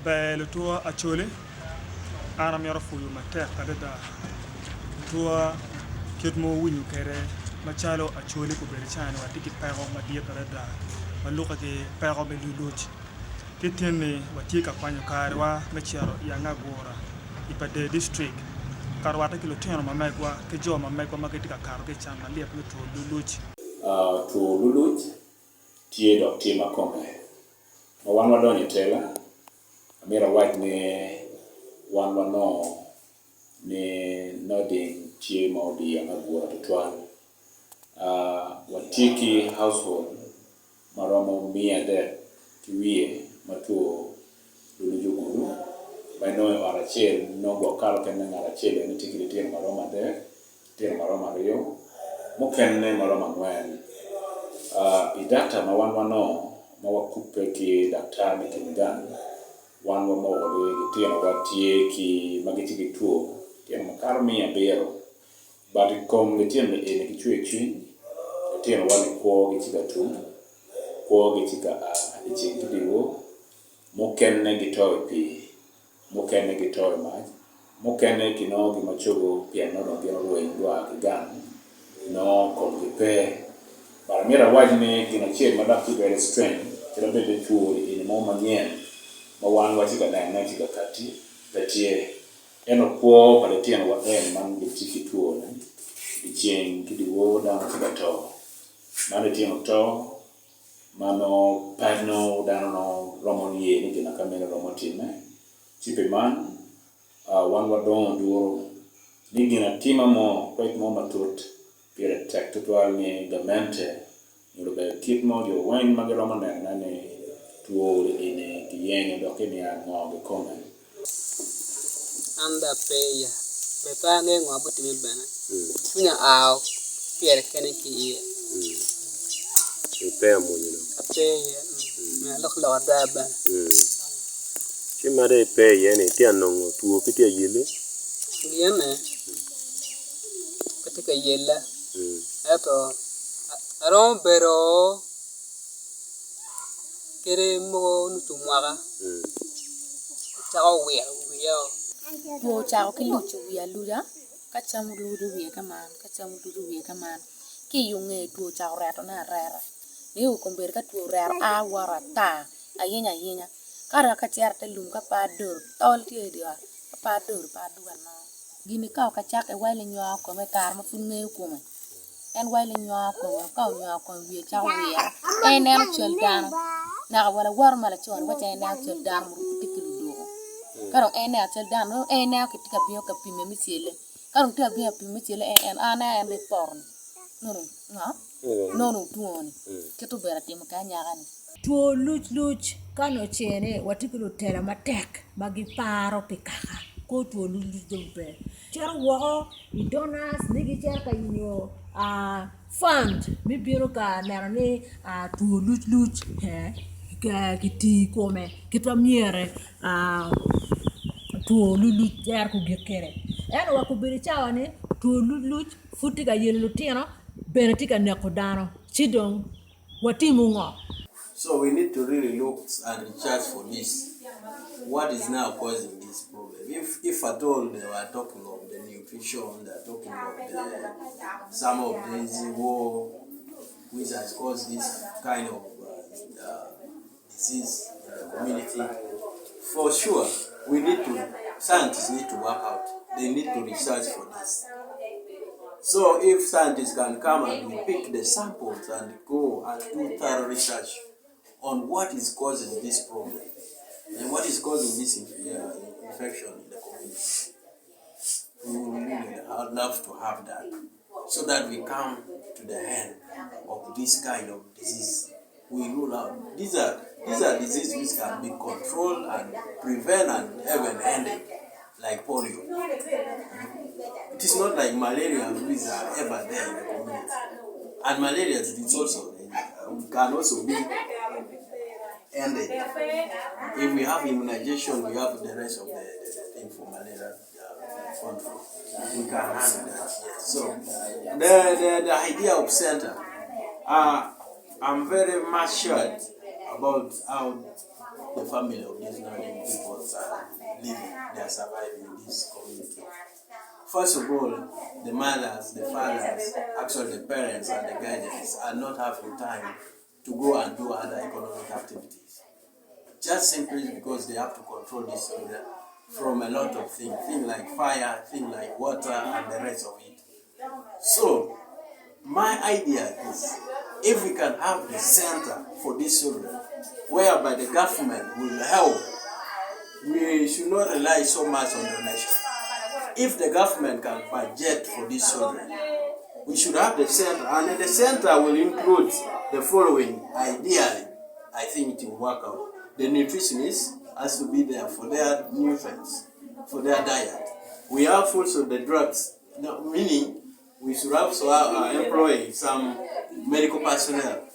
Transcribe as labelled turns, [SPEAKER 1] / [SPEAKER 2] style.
[SPEAKER 1] Ber lutwa Acholi, an amito pwoyo matek adada lutwa kit ma wuwinyo kwede macalo Acholi gubedo cani watye ki peko madit adada ma lukke ki peko me luluc ki tin-ni watye ka kwanyo karewa me cito i Angagura i Pader dictrik ka rwatte ki lutino ma megwa ki jo ma megwa ma gitye ka kato ki i can malit me two luluc.
[SPEAKER 2] Two luluc tye dok tye ma kome. Ma wan wadonyo i tela, amito awac ni wan wanongo ni nodding tye ma odiyo me gura tutwal. Watye ki household ma romo miya adek ki wiye ma two luluc ogudo ma inongo i ot acel nongo gwok kato kene ngat acel eni tye ki litino ma romo adek, litino ma romo aryo, mukene ma romo angwen. I data ma wan wanongo ma wakubbe ki daktar me kin gang, wan wamoko ni litinowa tye ki ma gitye ki two litino makato miya abiro but i kom litino-ni eni ki cwercwiny litinowa-ni kwogi tye ka tum, kwogi tye ka a i ceng ki dyewor, mukene gito i pii, mukene gito i mac, mukene kinongogi ma cogo pien nongo dong gin orweny gua ki gang nongo komgi pe. But amyero awac ni gin acel ma dok tye very strange kadi bed ni two eni mo manyen ma wan watye ka nenone tye ka katti pe tye ento kwo pa litinowa en ma gitye ki two-ni dyeceng ki dyewor dano tye ka to ma litino to ma nongo pe nongo dano nongo romo ye ni gin ma ka meno romo timme ci pi man wan wadongo duru ni gin atima mo kwec mo matut pire tek tutwal ni gamente nyo lubedo kit mo jo weng ma giromo nenone ni two eni kiyenyo dok kiniang ngo kikome.
[SPEAKER 3] An dong ape iye bene pe angeyo ngo ma bitimme bene cwinya oa pyere kene ki iye ape iye alok lok ada bene.
[SPEAKER 4] Ci ma dong ipe iye ni itye ka nongo two pe tye ka yeli?
[SPEAKER 3] Gine pe tye ka yella ento aromo bedo kadi mogo nucu mwaka cako wiro wiyao.
[SPEAKER 5] Two ocako ki luco wiye aluca ka cam oludo wiye kuman ka cam oludo wiye kuman ki i yo ngeye two ocako retone areta nio kombeddi ka two oreto a woto ata ayenya ayenya ka dok acito i te lum ka pe adoro tol tye i dye ot ka pe adoro pe adwogo anongo gini ka okacakke wai linywongo kome i kare ma pud ngeyo kome en wai linywongo kome ka onywongo kome wiye cako wire en neno cal dano naka wa lawote ma laco-ni waci en neno cal dano muruko tye ki luduku ka dong en neno cal dano nongo en neno kitye ka bino ka pime me cele ka dong tye ka bino ka pime me cele en aneno en dong i poto-ni nongo dong ngo nongo dong twoni kit obedo atimo ki anyaka-ni.
[SPEAKER 6] Two luc luc ka nongo cene watye ki lutela matek ma giparo pi kaka kor two luc luc dong pe cito woko i donors ni gicito ka yenyo fund me bino ka neno ni two luc luc kitiyo i kome kit ma myero two luc luc twero gik kwede ento wa kobedo i cawa ni two luc luc pud tye ka yelo lutino bene tye ka neko dano ci dong watimo ngo?
[SPEAKER 7] So we need to really look and research for this, what is now causing this problem if if at all they were talking of the nutrition, they are talking of the some of these war which has caused this kind of uh, disease in the community, for sure we need to scientists need to work out, they need to research for this. So if scientists can come and we pick the samples and go and do thorough research on what is causing this problem and what is causing this uh, infection in the community, we would really love to have that so that we come to the end of this kind of disease. We rule out these are these are diseases which can be controlled and prevent and even ended, like polio. It is not like malaria which are ever there in the community. And malaria is also can also be ended. If we have immunization, we have the rest of the, the, the thing for malaria uh, control. We can handle that. Yes. So the, the, the idea of center, uh, I'm very much sure about how the family of these learning people. living, they are surviving in this community. First of all, the mothers, the fathers, actually the parents and the guardians are not having time to go and do other economic activities. Just simply because they have to control these children from a lot of things, things like fire, things like water, and the rest of it. So, my idea is if we can have the center for these children, whereby the government will help, we should not rely so much on donation. If the government can budget for these children, we should have the center, and the center will include the following. Ideally, I think it will work out. The nutritionist has to be there for their nutrients, for their diet. We have also the drugs, no, meaning we should also uh, employ some medical personnel.